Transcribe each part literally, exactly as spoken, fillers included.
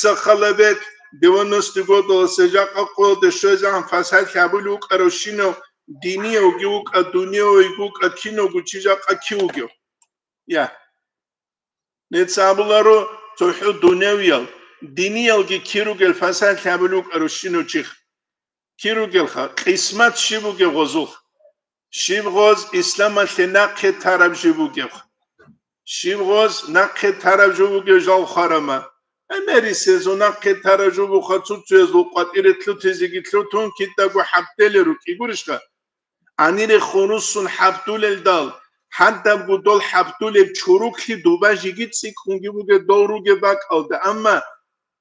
Халабек девяностый годаласа жакъа къоялда щвезегӀан фасад лъабулев вукӀаравщинав, диниявги вукӀа, дуневиявги вукӀа, кинавго чи жакъа кив вугев? Я. Нецц абуларо, цохӀо дуневиял, диниялги кир ругел фасад лъабулев вукӀаравщинав чихъ. Кир ругелха, къисмат щиб бугеб гъозулъ? Щиб гъоз исламалъе нахъе тараб жо бугеб? Щиб гъоз нахъе тараб жо бугеб жал хварама? Эмерисезул нахъе тараб жо буха цуцуязул къватӀире лъутизеги лъутун кидаго хӀаптеле рукӀи гурищха? Гьанире хурусун хӀаптулелдал, хӀадабго дол хӀаптулеб чуруклъи дуба жиги цӀикӀкӀунги бугеб дол ругеб бакӀалда, амма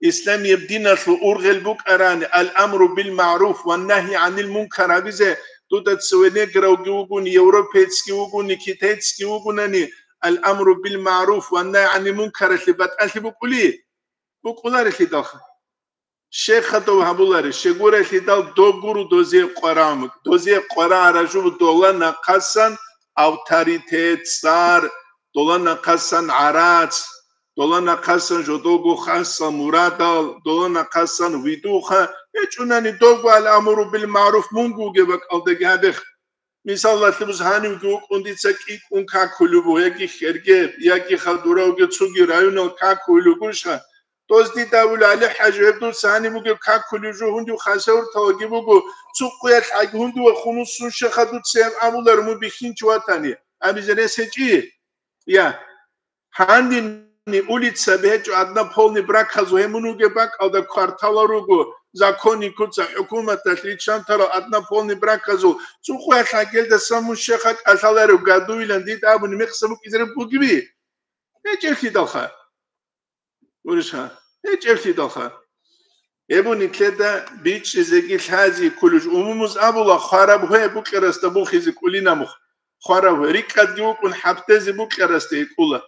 исламияб диналъул ургъел букӀарани, ал-амру бил-магӀруф ва нагьи гӀанил мункар гьабизе, дуда цеве негравги вугони, европеецги вугони, китайцги вугунани, ал-амру бил-магӀруф ва нагьи гӀанил мункаралъе батӀалъи букӀули? БукӀуларелъидалха. Щехъадав гьабулари, щегурелъидал догуру дозе къварагӀмук, дозе къварагӀара жубу дола нахъасан авторитет цӀар, дола нахъасан гӀарац, дола нахъасан жодого хасал мурадал, дола нахъасан видуха, гьечӀунани дого ал-амру бил-магӀруф мунго вугеб бакӀалдаги гьабех. Мисалалъе бус гьанивги вукӀун дица кӀикӀкӀун какулев вуго, яги хергеб, яги хадуравги цоги районал какулев вугурищха, доз дида абула, ГӀали-хӀажи, гьеб дуца гьаниб бугеб какулев жо гьундив хасавурталаги буго, цо къуялъ гӀаги гьундивахун вуссун щеха дуца гьеб абулар мун бихьинчи ватани, абизе рес гьечӀи? Я. Гьанибни улица бегьечӀо однополный браказул, гьемун вугеб бакӀалда кварталал руго, законникуца хӀукуматалъ риччантарал однополный браказул, цо къуялъ гьагелдасан мун щеха кӀалъаларев гадуйилан дида абуни мехса букӀизараб бугеби? ГьечӀеблъидалха. Гурищха? ГьечӀеблъидалха. Гьеб нилъеда бичӀчӀизеги лъази кколеб жо. Умумуз абула, хвараб гьве букьарасда бухизе кӀулина мух. Хвараб гьве. РикӀкӀадги вукӀун хӀаптезе букьарасда йикӀула.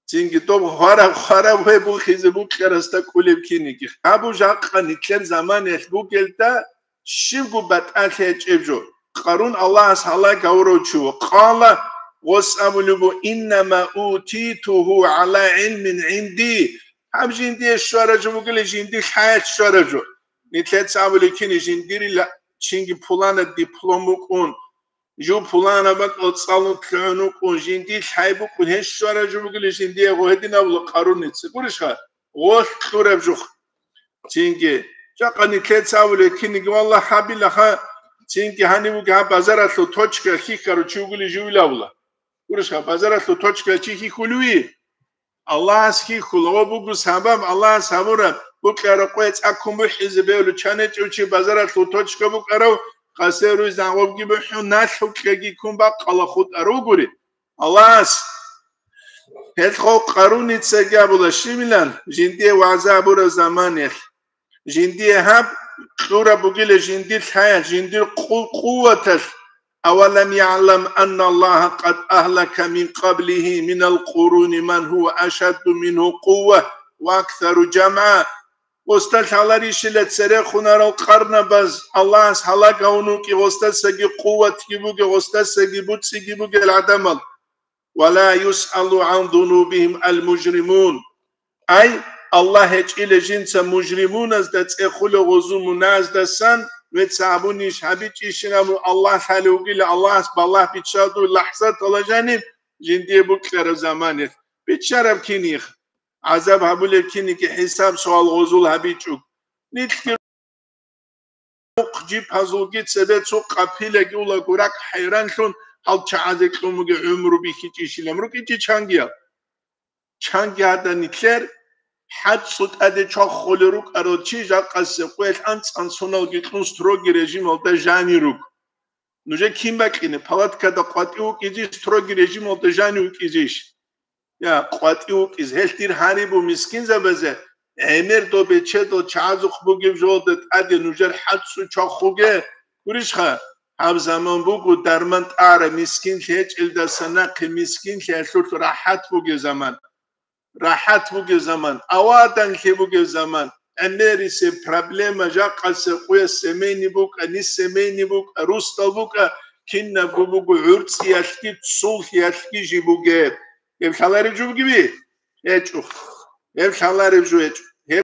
Цинги доб хвараб, хвараб гьве бухизе букьарасда кӀулеб киниги. Абу жакъа нилъер заманаялъ бугелда щибго батӀалъи гьечӀеб жо. Къарун Аллагьас гьалаг гьавурав чи ву. Къала, гъос абулеб бу, «Иннама утитугьу гӀала гӀилмин гӀинди». Гьаб жиндие щвараб жо бугила, жинди лъаялъ щвараб жо. Нилъеца абулеб кини жиндирила, чинги пулана диплом букӀун, жо пулана бакӀал цӀалун лъугӀун вукӀун, жинди лъай букӀун, гьес щвараб жо бугила жиндие гъо гьедин абула Къаруница. Гурищха? Гъолъ кьураб жух. Цинги, жакъа нилъеца абулеб киниги, валлагь, гьабилаха, цинги гьанив вуги гьаб базаралъул точка хьихьарав чи вугили живилавла. Гурищха, базаралъул точка чи хьихьулеви? Аллагьас хьихьула, ва буго сабаб Аллагьас гьабураб, букьараб къве цӀаккун бухӀизе бегьулев чанечӀев чи базаралъул точка букӀарав, къасеруй загъобги бухӀун, налъукьаги ккун бакъала хутӀарав вугури. Аллагьас, гьел хъо Къаруницаги абула, щибилан жиндие вагӀза гьабураб заманаялъ, жиндие гьаб кьураб бугила жиндир лъаялъ, жиндир къу-, къуваталъ. «Авалам ягӀлам анна Аллагьа къад агьлака мин къаблигьи минал къуруни ман гьува ашадду мингьу къувва ва аксару жамгӀа». Гъосда лъаларищила церехунарал къарнабаз Аллагьас гьалаг гьавун вукӀи, гъосдасаги къуватги бугел, гъосдасаги буцӀиги бугел гӀадамал. «Ва ла юсъалу гӀан зунубигьим ал-мужримун». Ай, Аллагь гьечӀила жинца мужримуназда цӀехула гъозул мунагьаздасан, вецц абунищ, гьабичӀищин абун Аллагь лъалев вугила, Аллагьас балагь биччалдуй лахӀзатала жаниб жиндие букьараб заманалъ. Биччараб киних? ГӀазаб гьабулеб киниги хӀисаб-суал гъозул гьабичӀо. Нилъги рукъ жипазулги цебе цо къапилаги улаго ракӀ хӀайранлъун гьал чагӀазе кьун бугеб гӀумру бихьичӀищилан рукӀичӀи чангиял. Чанги гьада нилъер хӀацӀцӀу тӀаде чвахулел рукӀарал чи жакъасе къвелъ анцӀ-анцӀуналги кьун строгий режималда жанир руго. Нужер кин бакӀине, палаткада къватӀив вукӀизищ, строгий режималда жанив вукӀизищ? Я, къватӀив вукӀиз. Гьелъ дир гьарибу мискинзабазе, гӀемер доб бечедал чагӀазухъ бугеб жолда тӀаде нужер хӀацӀцӀу чвахуге. Гурищха, гьаб заман буго дарман тӀара мискинлъи гьечӀелдаса нахъе мискинлъиялъулъ рахӀат бугеб заман. РахӀат бугеб заман, аваданлъи бугеб заман, гӀемерисеб проблема жакъасе къуя семейный букӀа, не семейный букӀа, русдал букӀа, кинабго буго гӀурцӀиялъги, цуллъиялъги жи бугеб. Гьеб лъалареб жо бугеби? ГьечӀо. Гьеб лъалареб жо гьечӀо.